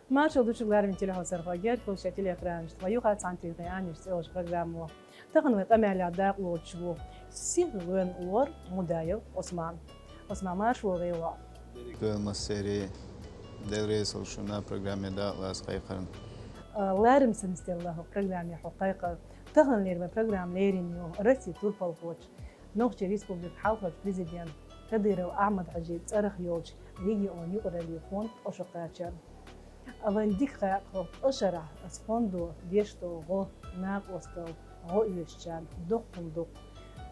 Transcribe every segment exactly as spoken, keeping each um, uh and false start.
Маршал ду шуьга, ларвинчу телехьовсархой, герга хуьлда шун телеэкранашта вай юкъара цхьана тӀехьа аьнна йолчу программо. Тахана вайн къамел дакъа лоцуш ву сиха вен лор Мудаев Ӏусман. Ӏусман, марша вогӀийла. Дела массеран, Дела реза хуьлда шуна программе дакъа лаца кхайкхарна. А, ларам санна стелла хӀокху программе хьо кхайкхар. Таханлера вайн программа лерина ю Россин турпалхочу, Нохчийн Республикан хьалхарчу президентан Кадыров Ахьмад-Хьаьжин цӀарах йолчу регионан юкъараллин фонд ткъа шо кхачарна. А вайна дика хаьа, хӀокху ткъа шарахь оцу фондо деш долу гӀо, накъосталла гӀо оьшучарна доккха хӀума ду-кх.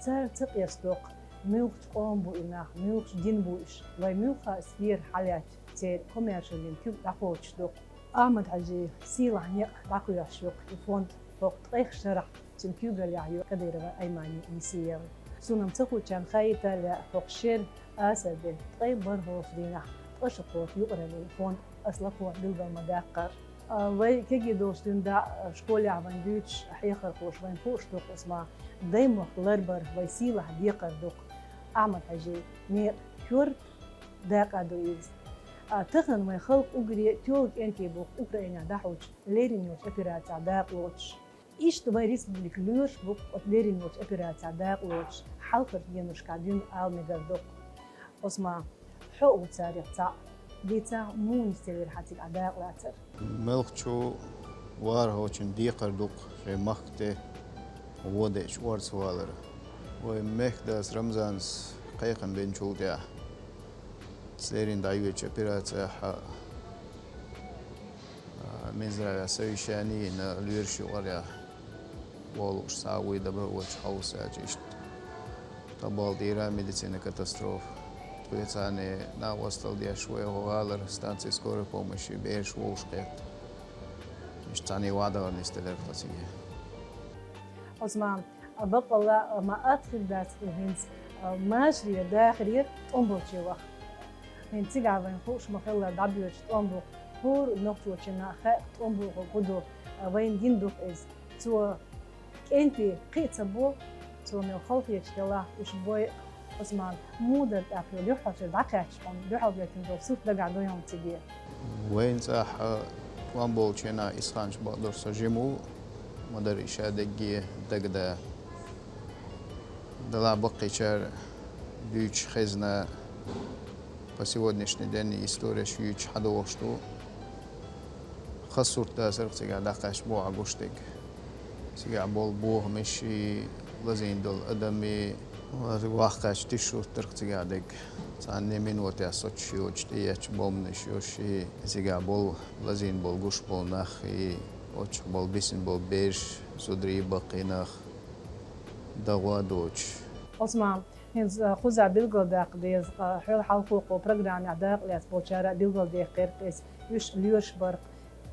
Цара ца къестадо-кх, муьлхачу къоман бу и нах, муьлхачу динан бу уьш, вай муьлхха а сфера хьалаьцча, церан комаьршаллин куьг дӀакхочуш ду-кх. Ахьмад-Хьаьжин сийлахь некъ дӀакхоьхьуш ю-кх и фонд хӀокху ткъех шарахь, цуьнан куьйгаллехь ю Кадырова Аймани Есиевна. Суна-м ца хуучарна хаийта а лаьа, хӀокху шеран асар бен ткъе бархӀалгӀачу дийнахь ткъа шо кхочу юкъараллин фонд аса лакхо билгал ма даккхара. А, вай кегий долуш дуьйна дӀа а школехь вайна дуьйцуш хьехархоша вайна хууш ду-кх, Ӏусман, даймохк ларбар вайн сийлахь декхар ду-кх. Ахьмад-Хьаьжин некъан коьрта дакъа ду иза. А, тахана вайн халкъ уггаре тоьлла кӀентий бу-кх Украинехь дӀахьочу лерина йолчу операцехь дакъа лоцуш. Иштта вайн республика лоьраш бу-кх оцу лерина йолчу операцехь дакъа лоцуш, хьалхарчу деношкахь дуьйна ала мегар ду-кх. Ӏусман, хьо а ву царах цхьаъ, дийцахь, муха нисделира хьан цигахь дакъа лацар? Муьлххачу вахархочун декхар ду-кх шайн махка тӀе гӀо деъча орца валар. Вайн мехкдас Рамзанас кхайкхам бинчул тӀаьхьа, цу лерина дӀайоьдучу операцехь а, Минздравехь совещани йина, лоьраш юкъара вогӀуш схьа а вуй, добровольцаш хьовса аьлча, иштта тхан болу дийра медицинан катастрофа. Тхоьца цхьаьна накъосталла деш вай хӀокху гӀалара станци скорой помощи бераш вовшахкхетта. Иштта цхьаьна вадалар нисделира тхан цига. Ӏусман, а, баккъалла а ма-атта хир дац хӀинца, а, машаре дахаре тӀом болчу ваха. ХӀинца цигахь вайна хууш ма-хиллара дӀабоьдуш тӀом бу-кх. ХӀора нохчочунна хаьа тӀом бохург хӀун ду, а, вайна гина ду-кх иза. Цо кӀентий кхин а ца бо, цо мел халахеташ делахь, уьш бой. Ӏусман, муха дара тӀаккха, юьхьӀаьржа дӀакхаьчча хьуна дуьхьал доьттина долу сурт дагахь дуй хьуна цига? Вайна цӀахь, а, тӀом болчу хенахь исханчу бакъдолуш со жима ву, ма-дарра и ша дерриге дагада. Делахь баккхийчара дуьйцуш хезна, по сегодняшний день истореш юьйцуш хьадогӀуш ду. Хаза сурт дацара-кх цигахь дӀакхаьчча бохьа гуш дерг. Цигахь болу бохамаши, лазийна долу адами, вахкхаьчча тиша сурт дара-кх цигахь дерг. Цхьана минотехь соцуш йоцуш, тӀеэцча бомбанаш йолушши, цигахь болу лазийна болу, гуш болу нахи, оццух болу бисина болу бераш, зударий, баккхий нах, дагӀа а доцуш. Ӏусман, хӀинца, а, кхузахь билгалдаккха деза, а, хьол хьалхо кху программехь дакъа лаьцна болчара а билгалдаьккхира-кх иза, уьш лоьраш бара-кх.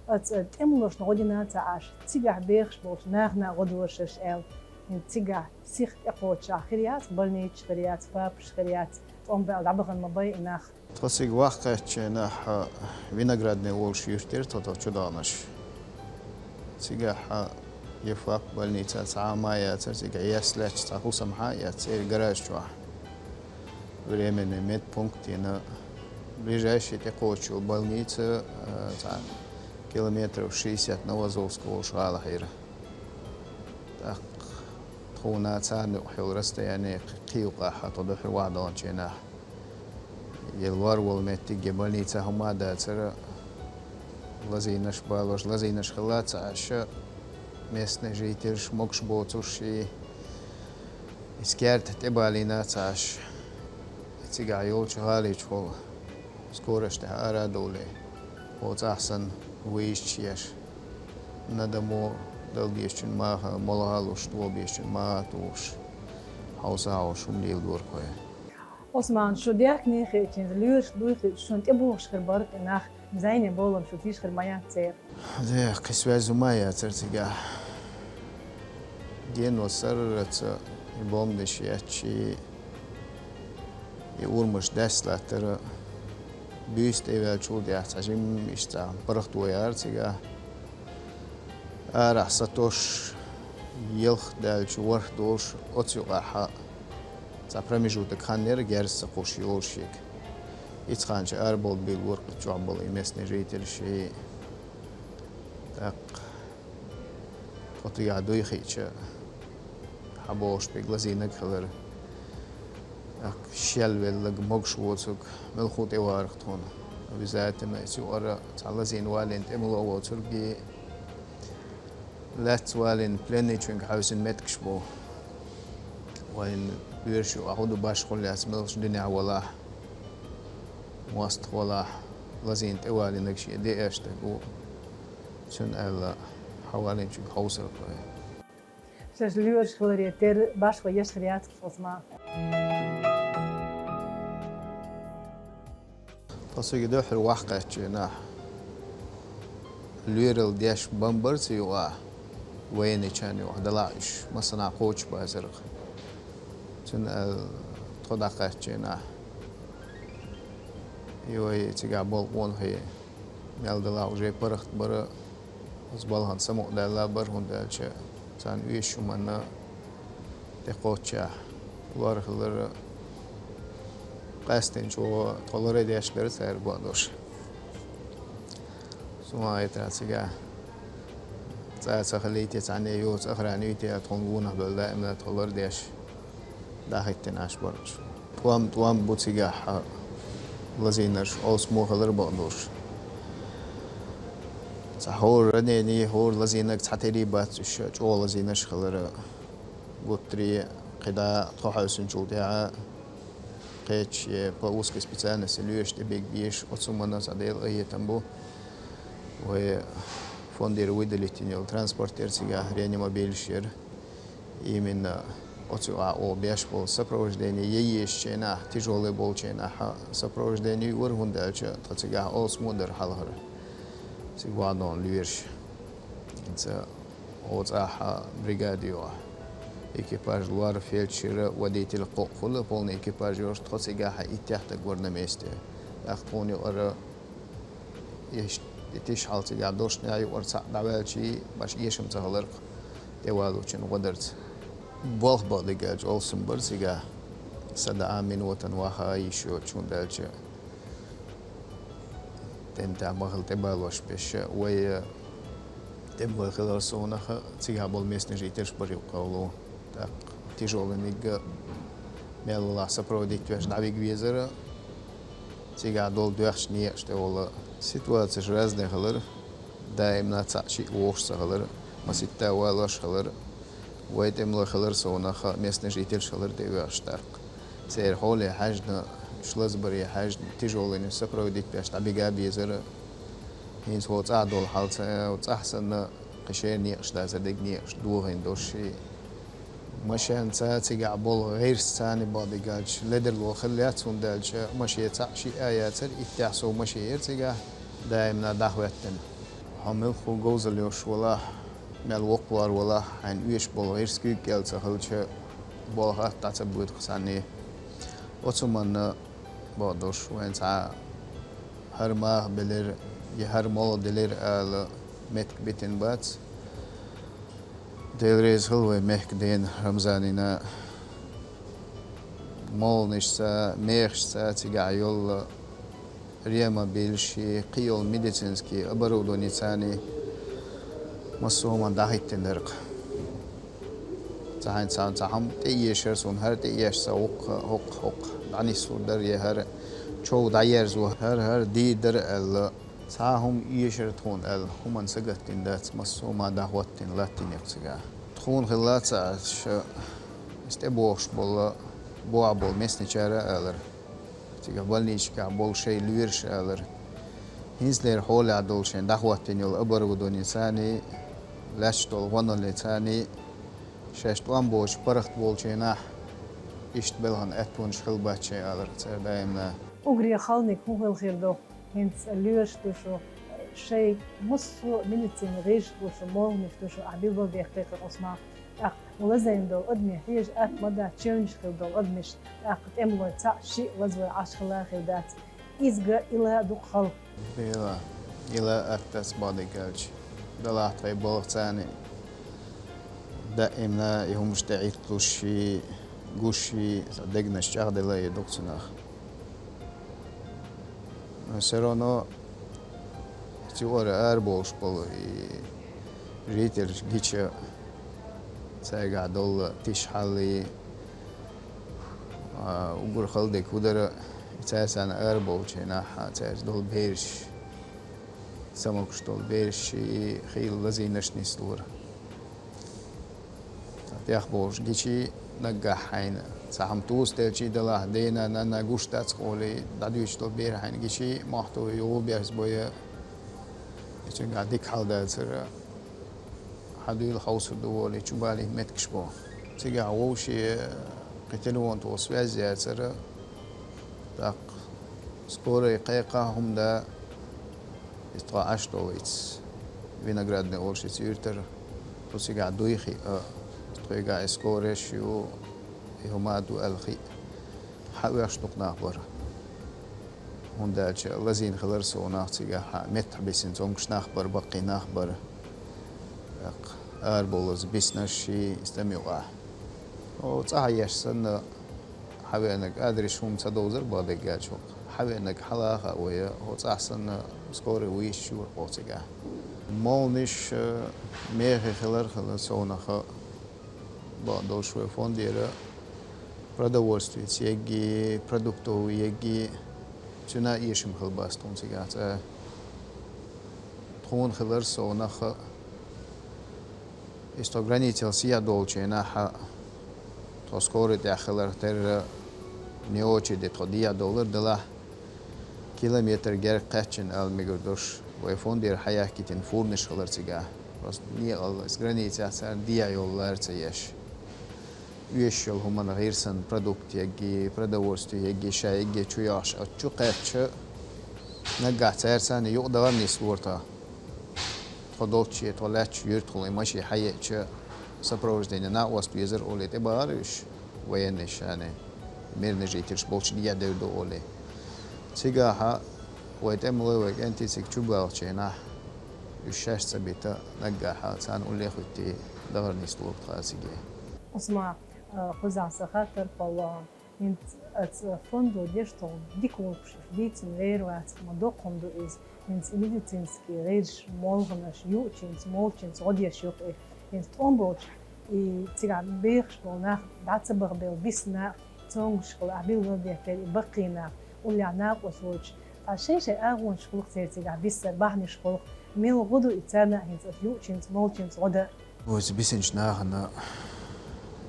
Оцу тӀемалошна гӀо дина а ца Ӏаш, цигахь бехаш болчу нахана а гӀо дора шаьш аьлла. ХӀинца цигахь сиха тӀекхочуш хир яц, больницаш хир яц, папаш хир яц, тӀом баьлла дӀабахана ма бай и нах. Тхо цига вахкхаьчча хенахь, Виноградный олуш юьртара тхо, тхо чу даханарш. Цигахь ЕФАП больница цхьа а ма яцара, цигахь яьсса лаьтташ цхьа хӀусам хьа а эцна, церан гараж чохь временный медпункт йина. Ближайший тӀекхочуш йолу больница, а, цхьа километров шестьдесят Новоазовск олуш гӀалахь яра. ТӀаккха тхуна царна юкъахь йолу расстояние кхин юкъахь тхо дуьхьал вахадаханчу хенахь. Я лор волу меттиг, я больница хӀума а дацара, лазийнарш балош, лазийнарш хилла а ца Ӏаш, местный жительш, могуш боцурш и, иза керта тӀебалийна а ца Ӏаш, цигахь йолчу гӀали чухула скоростехь ара а довлий, оцу ахь санна вуьйзаш еш, на дому дала дезачун маха молха а луш, тоха безачун маха а тухуш, хьовса а хьовсуш, хӀума леладора-кх вай. Ӏусман, шу даьхкина хиъча, лоьраш дуй хиъча, шуна тӀебогӀуш хир бара-кх и нах, зӀене болам шу тийша хир ма яц церан. Де, кхин связь хӀума а яцара цигахь. Дено сарралц и бомбанаш етташ, и урамаш даьсса латтара, буьйса тӀе а ваьллачул тӀаьхьа цхьа жимма иштта цхьа паргӀато яра цигахь. Арахь сатосуш, ялх даьлча ворхӀ долуш, оцу юкъахь цхьа промежуток хан яра, герз ца кхуссуш йолуш ерг. Ицкъанча арабовла биллора-кх и чохь болу и местный жительш, и ТӀаккха тхо тигахь дуй хиъча, хьан бохуш берг лазийнарг хилар. ТӀаккха шел велларг, могуш воцург муьлхха тӀе варах тхуна. Обязательно иза юкъара цхьа лазийна валийна тӀемало а воцург, лаьцна валийна пленныйчуьнга хьаьвсина меттигаш бу. Вайн лоьраш юкъахь хӀун ду башхо лаьцна, мелхачу динехь валахь, мостагӀ валахь, лазийна тӀе валийнарг шен де аьшна дерг ву. Цуьнан аьлла, хьан валийначуьнга хьовсур ву. Шаьш лоьраш хиларе терра башхо еш хир яц оцу ма. Тхо цига дуьххьара ваха кхаьчча, нах лоьрал деш бан бара цу юкъахь, военныйчарна юкъахь, делахь уьш массанхьа кхочушбацара. Цуьнан аьлла, тхо дӀакхаьчча, нах, йой, цигахь болу къонахий мел делахь уже паргӀат бара, оцу балхана самукъадаьлла бара, хӀунда аьлча царна оьшучу хӀуманна тӀекхоччехь лор хилар, къаьсттина чӀогӀа тхо лар а деш дара цара, бакъдолуш. Суна хетарехь, цигахь цӀа ца хилийта, цхьаьна йоцу охрана юй те, тхуна гонах бевлла даимна тхо лар а деш, дӀахӀиттина Ӏаш бара уьш. ТӀом, тӀом бу цигахь лазийнарш, олсамо хилар, бакъдолуш. Цхьа хӀора раненый, хӀора лазийнарг цхьатерра бац уьш, чӀогӀа лазийнарш хилар. Гуттаре кхидӀа тхо хьаьвсинчул тӀаьхьа кхечу я по узкой специальности лоьраш тӀе бигбеш, оцу хӀуманна цхьа Делан къинхетам бу. Вай фондера выделить йина йолу транспорт яра цигахь, реанимобилаш яра. Именно оцу юкъахь оха беш болу сопровождение, я езачу хенахь, тяжёлый болчу хенахь сопровождение юура, хӀунда аьлча тхан цигахь олсамо дара хьалхара. Цига вахана лоьраш. Ца Оцу ахь бригада йохь. Экипаж лор, фельдшер, водитель кхоъ хуьлу, полный экипаж йолуш, тхо цигахь иттех стаг вара на месте. ТӀаккха тхуна юкъара, иштта, и тиша хьал цигахь долуш, юкъара цхьаъ дӀаваьлчий, баш эшам ца хиларх, тӀевалучун гӀо дарца. Болх бакъдерг аьлча, олсам бара цигахь. СадаӀа минотан ваха йиш йоцуш, хӀунда аьлча тӀемтӀехь ма хила тӀебалош беш, вай тӀемалой хилар совнаха, цигахь болу местный жительш бара юккъе валу. ТӀаккха тяжёлыйниг мел валахь сопроводить веш дӀавига везара, цигахь долу доьхначу некъаш тӀе вала. Ситуацияш разный хилар, даимна цхьаъ-шиъ вогӀуш ца хилар, маситта валош хилар. Вай тӀемалой хилар совнаха, местный жительш хилар тӀеоьхуш тӀаккха. Церан хьоле хьаьжна, уьш лазбаре хьаьжна, тяжёлыйнаш сопроводить беш дӀабига а безара. ХӀинца хӀокху цӀахь долу хьал ца, цӀахь санна, кхин шера некъаш дацара, дерриг некъаш дохийна долуш и. Машенца цигахь болу гӀирс царна бакъдерг аьлча, ледарло хила лаьцна, хӀунда аьлча машен цхьаъ-шиъ а яцара, иттех сов машен яра цигахь, даимна дӀахӀоьттина. Хьо муьлхха говзалла йолуш валахь, мел воккха лор валахь, хьайна оьшуш болу гӀирс куьйга кӀел ца хилча, болу хатта дӀа ца боьду-кх цхьанне. Оцу хӀуманна бакъдолуш вайн цхьа хӀара маха белира, я хӀара молла делира ала меттиг битина бац. Дела реза хуьлда вайн мехкан дена Рамзанна. Молланашца, мехашца цигахь йолу реанимобилашший, кхин йолу медицинский оборудовани царний массо а хӀуманна дӀахӀиттина дара-кх. Цхьаьна цхьа, цхьа хӀума тӀеэшара суна, хӀара тӀеэшча, хӀокху, хӀокху, хӀокху дӀанислур дара, я хӀара чов дӀаерзо, хӀара, хӀара дийр дара аьлла, цхьа а хӀума эшара тхуна аьлла, хӀуманна сагатдина дац, массо а хӀума дӀахӀоттийна латтийна-кх цигахь. Тхуна хилла ца Ӏаш, иза тӀебогӀуш болу, бохьа болу местничара а алара. Цигахь больничкахь болу шайн лоьраш а алара. ХӀинцалера хьолехь долу шайн дӀахӀоттийна йолу оборудовани царний, лаьтташ долу гӀонал царний, шаьш тӀом боцуш паргӀат болчу хенахь, иштта белхан аьттонаш хила бац шайн алара цара даимна. Уггаре халаниг хӀун хила хир ду? ХӀинца лоьраш ду шу, шайн массо а медицина гӀирсаш ду шу, молланаш ду шу, ахь билгалбехкира-кх оцу наха. ТӀаккха лазийна долу адамийн хьежа атта ма дац, чевнаш хила долу адамаш, тӀаккха тӀемалой цхьаъ-шиъ лазой Ӏаш хила хир дац. Иза га ила ду-кх хала. Ила, ила атта дац бакъдерг аьлча. Делахь тхайн балха царна даимна и хӀумаш тӀехӀитталуш, гуш, цхьа дегнаш чӀагӀделла а ду-кх цунах. Но всё равно Цу ара арабовлуш болу и жительш гича, цаьргахь долу тиша хьаллий, а, уггар хала дерг хӀун дара, цаьрца арабовлучу хенахь, цаьрца долу бераш, самукъаш долу бераш и хийла лазийнарш нислора. ТӀехболуш гичий, наггахь хьайна цхьа хӀума тосаделчий, делахь дена, нанна гуш дац олий, дӀадуьйцуш долу бер хьайна гичий, мохь тӀе юха берзабой, и цуьнгахь дика хьал дацара, хьан дуьйла хьовсур ду олий, чубалийна меттигаш бу. Цигахь вовшийн кхин телефон тӀе связь яцара, тӀаккха скорая кхайкха хӀума да, иза тхо Ӏаш долу ица, Виноградный олуш ица юьртара, тхо цигахь дуй хиъ а, тхоьгахь и скораяш ю, и хӀума а ду аьлла хиъ. Хьан оьхуш дукха нах бара. ХӀунда аьлча лазийна хилар сов нах цигахь, меттахь бисина цомгуш нах бара, баккхий нах бара. ТӀаккха арабовлаза биснарш ший стам юкъахь. О, цӀахь еш санна, хьан веанарг адрес хӀума ца довзар боху деггачух. Хьан веанарг хьала а хаьа вай, хӀо цӀахь санна, скорый вуьйш чуьра кхочу цигахь. Молниш, э, мехий хилар хила совнаха, боху долуш вай фондера продовольствица егги, продуктовый егги, цуьнан эшам хила бац тхуна цигахь цӀа. Тхуна хилар совнаха, Иза тхо границал сехьа долчу хенахь, тхо скорый тӀехь хиларх терра, не очереди тхо дехьа довлар делахь, километр герга кхаьччина ала мегар долуш, вай фондера хьаяхкийтина фурнаш хилар цигахь. Просто некъал иза границехь цара дехьа йолу лара ца еш. Оьшуш йолу хӀуманна гӀирсан продукт егги, продовольствие егги, ша егги чу йохьуш, оцу чу кхаьчча, наггахь цаьрца а юкъа дахар нислора тхо. Тхо долчче, тхо лаьтташ юьртахула и машен хьаеъча, сопровождение накъост везар олий тӀебахара уьш, военный шани, мирный жительш болчу дехьа девр ду олий. Цигахьа вай тӀемалой, вай кӀентий цига чубоьлхучу хенахь, уьш шаьш ца бита, наггахьа царна уллехь хӀуьттий дахар нислора тхо циге. Усма, а, кхузахь сан хаттар палло. ХӀинца аса фондо деш тхо дика гӀуллакхаш дийцина вер вац, ма доккха хӀума ду иза. ХӀинца и медицинский гӀирсаш, молханаш юучуьнца, молчуьнца гӀо деш ю-кх и. ХӀинца тӀом болчу и цигахь бехаш болу нах дӀа ца бахабелла бисна, цомгушкъала ахь билггал деттера и баккхий нах, уллехь накъост воцуш, ткъа шайн-шайн агӀонаш хуьлу-кх церан цигахь биссар, бахьанаш хуьлу-кх, мел гӀо ду и царна а хӀинца аса юучуьнца, молчуьнца гӀо дан? Оцу бисинчу нахана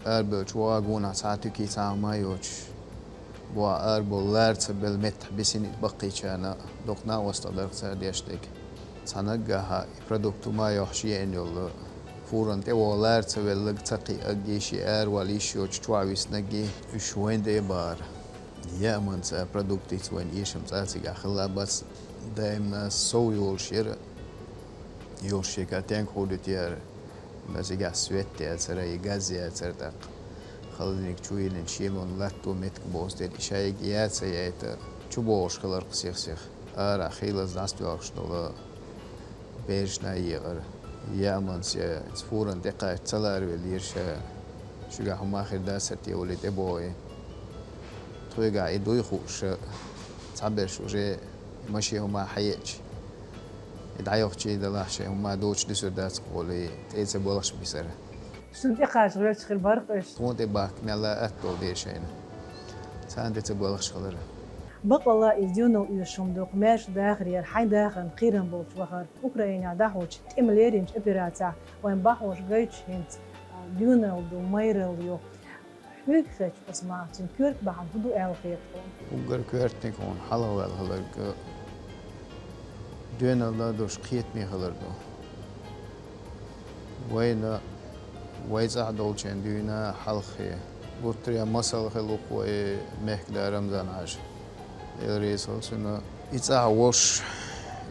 арабевлча вогӀу гонах цхьа а туький цхьа а хӀума а йоцуш, бохьа арабовла лара ца белла меттахь бисина и баккхийчарна, доккха накъосталла дара-кх цара деш дерг. Цхьа наггахьа и продукт хӀума а йохьуш еана йолу, фуран тӀе вогӀу лара ца велларг, ца кхиарг, шен аравала йиш йоцуш чохь виснарг, уьш вайн тӀе а бахара. Яаманца продуктица вайн эшам цкъа а цигахь хилла бац, даимна сов йолуш яра, йолуш шега тенга хӀума ду те яра. Ма цигахь свет яцара, и газ яцара тӀаккха. Холодильник чу йиллина, шелон латто меттиг бохуш дерг, и шайга яц а яйта, чубогӀуш хилар-кх сих-сиха. Арахь хийлаза дӀасадоьлхуш долу берашна а екъара. Яаманца я иза фуран тӀекхача ца ларавеллера ша, шуьгахь хӀума хир дацара те олий тӀебогӀий. Тхоьгахь и дуй хууш, цхьаберш уже машен хӀума хьаеъча, и дӀайохчий делахь, шайн хӀума доцуш дуьсур дац-кх олий, тӀе ца боьлхуш бисара. Шуна тӀекхача гӀоьрташ хир бара-кх уьш. Тхуна тӀе бахка мел а атта долу дера шайна. Царна тӀе ца боьлхуш хилара. Бакъалла иза доьналла оьшуш хӀума ду-кх, маьрша дахарера, хьайн дахарна кхерам болчу вахар. Украинехь дӀахьочу тӀеман леринчу операцехь вайн бахьоша гойтуш хӀинца, а, доьналла ду, майралла ю. Хьоьга хеташ, Усма, цуьнан коьрта бахьана хӀун ду аьлла хета хьуна? Уггар коьртаниг хьуна хьалхаваьлла хиларг, доьналла а долуш кхетаме хилар ду. Вайна, вай цӀахь долчеран дуьйна хьалххе. Гуттар а масал хилла ву-кх вай мехкда Рамзан-Хьаьжа. Дела реза хуьлда цунна. И цӀахь волуш,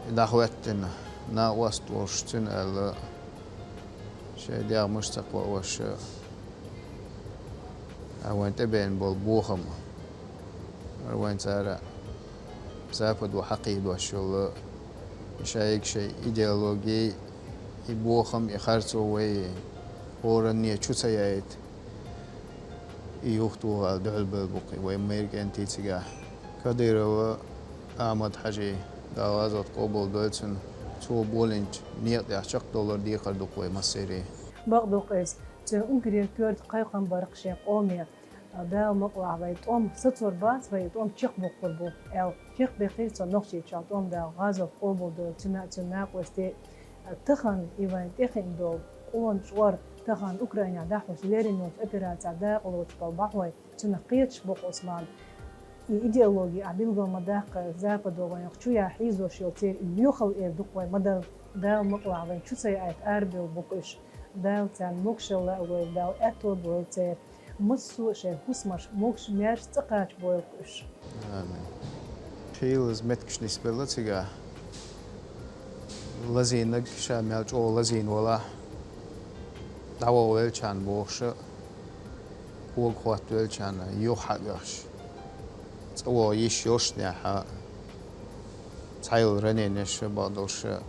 и дӀахӀоьттина, накъост волуш цуьнан аьлла, шайн дегӀ муш ца кхоош, а вайн тӀебеана болу бохам, хӀара вайн цара Западо хьакхийдош йолу шайга шайн идеологи, и бохам, и харцо вай хӀоранне чу ца яйта, и юхатоха аьлла дуьхьал бевлла бу-кх и вай майра кӀентий цигахь. Кадырова Ахьмад-Хьаьжи, Дала гӀазот къобалдойла цуьнан, Цо болийнача некъа тӀехь чекхдовлар декхар ду-кх вай массеран. Бакъ ду-кх иза. Цуьнан уггаре коьрта кхайкхам бар-кх шен къоме. Дала мукъалахь, вай тӀом сацор бац, вай тӀом чекхбоккхур бу аьлла. Чекхбаьккхира цо Нохчийчохь тӀом, Дала гӀазот къобалдойла цуьнан а, цуьнан накъостий а. Тахана и вайн тӀекхиъна долу къона чкъор, тахана Украинехь дӀахьош лерина йолчу операцехь дакъалоцуш болу бахьой, цунах кхеташ бу-кх Ӏусман. И идеологи ахь билгал ма-даккхара, Западо вайх чу яхьийзош йолу церан и лоьхалла эр ду-кх вай ма-дарра. Дала мукъалахь, вайн чу ца яийта арабевлла бу-кх уьш. Дала царна могушалла а лойла, Дала аьтто а бойла церан. Массо а шайн хӀусамаш могуш-маьрша цӀа кхача бойла-кх уьш. Амин. Хийлаза меттигаш нисбелла цигахь. Лазийнарг ша мел чӀогӀа лазийна валахь, дӀавохвеллачарна бохуш а, кога хӀоттавеллачарна юха хьаоьхуш, цӀа вогӀу йиш йолушшехь а, цхьайолу раненеш а, бакъдолуш а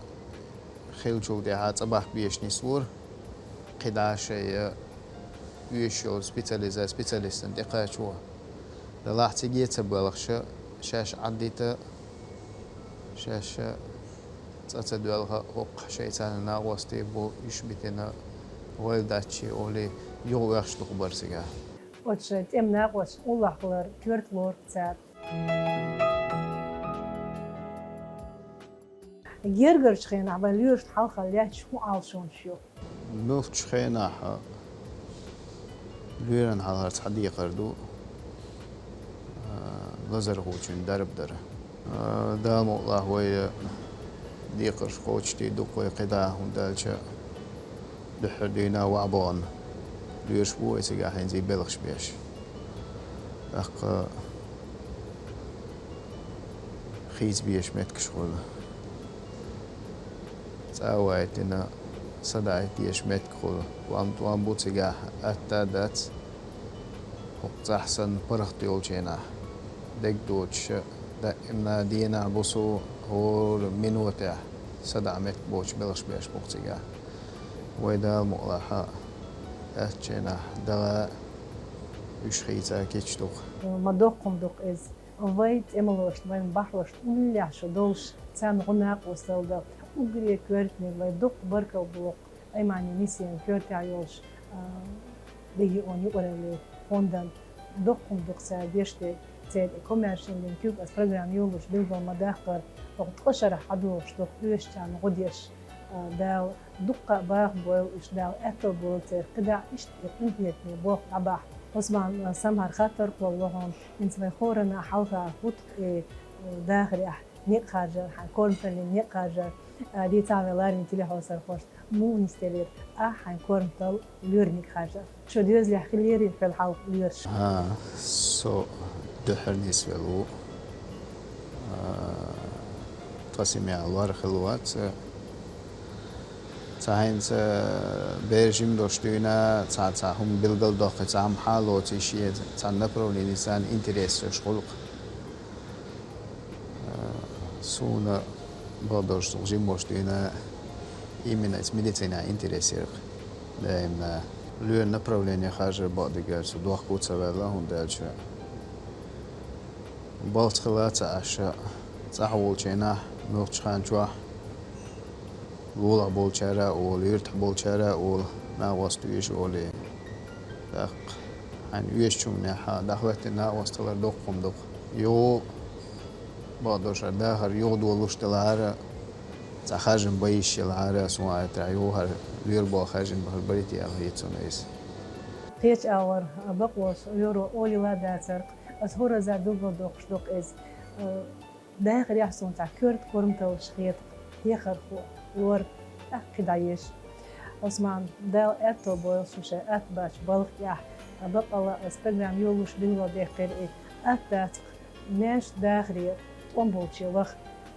хиллачул тӀаьхьа цӀа бахка безаш нислора, кхидӀа шайн оьшуш йолу специализа-, специалистана тӀекхачо. Делахь циге ца боьлхуш а, шаьш Ӏаддита, шаьш а цӀа ца доьлху а, хӀокху шайца накъостий бу уьш битина, гӀойла дац шен олий, юха оьхуш дукха бара цигахь. Оцу шайн тӀеман накъосташна уллохь хилар коьрта лору-кх цара. Гергарчу хенахь вайн лоьрашна хьалха лаьтташ хӀун Ӏалашонаш ю? Муьлххачу хенахь лоьрана хьалхара цхьа декхар ду, а, лазархочун дарба дар. А, Дала мукъалахь, вай декхарш кхочушдийр ду-кх вай кхидӀа, хӀунда аьлча дуьххьара дуьйна ваьӀ бахана лоьраш бу вай цигахь хӀинца белхаш беш. ТӀаккха хийца безаш меттигаш хуьлу. ЦӀа а вайтина, садаӀийта дезаш меттиг хуьлу. ТӀом-тӀом бу цигахь, атта а дац. ХӀокху цӀахь санна паргӀат йолчу хенахь дерг доцуш а, даимна дийнахь, бусу хӀора минотехь садаӀа меттиг боцуш белхаш беш бу-кх цигахь. Вай Дала мукъалахь, аьттачу хенахь дала уьш хийца кийча ду-кх. Ма доккха хӀума ду-кх иза. Вай тӀемалошна, вайн бахьанашна уллехь шу долуш, царна гӀо, накъосталла дан, уггаре коьртаниг вай дуккха баркалла боху Аймани Нисин коьртехь йолуш, а, регион юкъараллин фондан. Доккха хӀума ду-кх цара деш дерг, церан и коммерчан дин куьг ас программа йолуш билгал ма-даккхара, хӀокху ткъа шарахь ӀадогӀуш ду-кх оьшучарна гӀо деш, а, Дала дуккха а баха бойла уьш, Дала аьтто бойла церан, кхидӀа иштта и къинхетаме болх дӀабахьа. Ӏусман, а, самхьар хаттар кхоллало хьуна, хӀинца вай хӀоранна хьалха хӀутту и, а, дахарехь некъ харжар, хьайн корматаллин некъ харжар, а, дийцахьа вай лармийн телехьовсархошна, муха нисделира ахь хьайн корматалла лоьрниг харжар? Шун доьзалехь хиллерий хьоьлла хьалха лоьраш? ХӀа, со дуьххьара нисвелла ву. А, тхан семья лор хилла вац. Цхьа хӀинца бер жима долуш дуьйна, цхьа, цхьа хӀума билгалдоккху, цхьа хӀума хьалоций шен, цхьа направлени царна интересаш хуьлу-кх. Суна бакъдолуш, со жима волуш дуьйна именно иза медицина интерес яра-кх. Даимна лоьран направление харжар бакъдерг аьлча, со дохко ца ваьлла, хӀунда аьлча балц хилла ца Ӏаш, цӀахь волчу хенахь, муьлххачу хан чохь лулахь болчара а олу, юьртахь болчара а олу, накъост веза олий. ТӀаккха хьайна оьшучу хӀуманехь дӀахӀоьттина накъост хилар доккха хӀума ду-кх. Юха бакъдолуш, хӀара дахар юхадолуш делахьара, цхьа харжам бан йиш елахьара, суна хетарехь, юха хӀара лоьран болх харжам бан барий те аьлла хета суна иза. Кхечу агӀор бакъволуш лоьро олийла а дацара-кх, аса хӀоразза билгалдоккхуш ду-кх иза. Дахарехь суна цхьа коьрта корматаллаш хета-кх, хьехархо, лор, тӀаккха кхидӀа еза. Ӏусман, Дала аьтто бойла шун шайн атта баьчу балха тӀехь. Баккъалла аса программа йолуш билгалдаьккхира и. Атта дац-кх маьрша дахаре тӀом болче лаха,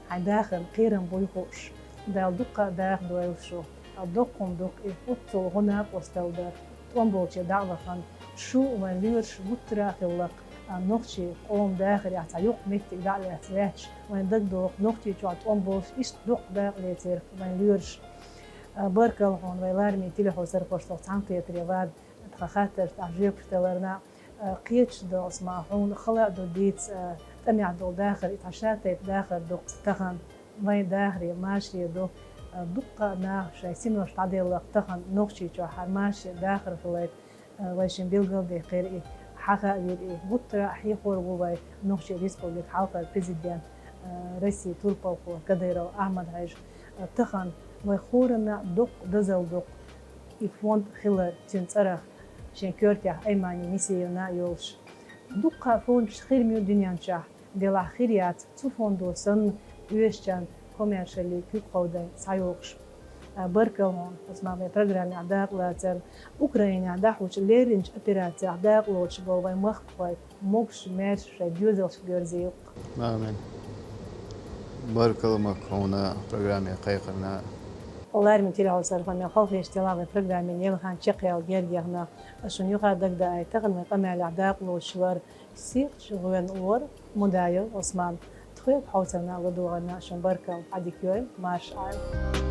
хьайн дахарна кхерам буй хууш. Дала дуккха а даха дойла шу. Доккха хӀума ду-кх и, оццул гӀо, накъосталла дан, тӀом болче дӀа а лахана. Шу, вайн лоьраш гуттара а хилла-кх, а, нохчийн къоман дахарехь цхьа йоккха меттиг дӀа а лаьцна лаьтташ, вайна дагадогӀу-кх, Нохчийчохь тӀом болуш иштта доккха дакъа лецира-кх вайн лоьраша. А, баркалла хьуна, вай лармийн телехьовсархошца цхьаьнакхетаре вада, тхан хаттаршна тӀехь жоьпаш даларна. А, кхеташ ду, Ӏусман, хьуна хала а ду дийца, а, тӀамехь долу дахар, и цхьа шатайпа дахар ду-кх тахана. Вайн дахаре, машаре ду, а, дуккха а наха шоай синош дӀаделлалц тахан Нохчийчохь хӀара машаре дахар хилийта, а, вай шин билгалдаьккхира и, хьахавира и. Гуттара а хьехор ву вай Нохчийн Республикан хьалхара президент, а, Россин турпалхо Кадыров Ахьмад-Хьаьжа. А, тахан вай хӀоранна а доккха дозалла ду-кх и фонд хилар, цуьнан цӀарах шен коьртехь Аймани Мисиевна а йолуш. Дуккха а фондаш хир ма ю дуьнен чохь, делахь хир яц цу фондо санна оьшучарна комаьршаллин куьг кховдайна схьайогӀуш. А, баркалла хьуна, Осман, вайн программехь дакъалацарна. Украинехь дӀахьочу лерринчу операцех дакъалоцуш болу вайн махкахой могуш-маьрша шайн доьзалшка доьрзийла-кх. Амин. Баркалла, Макка, хьуна программе кхайкхарна. Лармин телехьовсархой, мел хьалхешделла вайн программин елхан чекхъяла гергех нах. Ас шуна юха дагадеъна, тахана вайн къамелехь дакъалоцуш вара сихачу гӀоьнан лор Мудаев Осман. Тхоьга хьовсарна, ладогӀарна шуна баркалла, Ӏадика йойла, марша Ӏойла.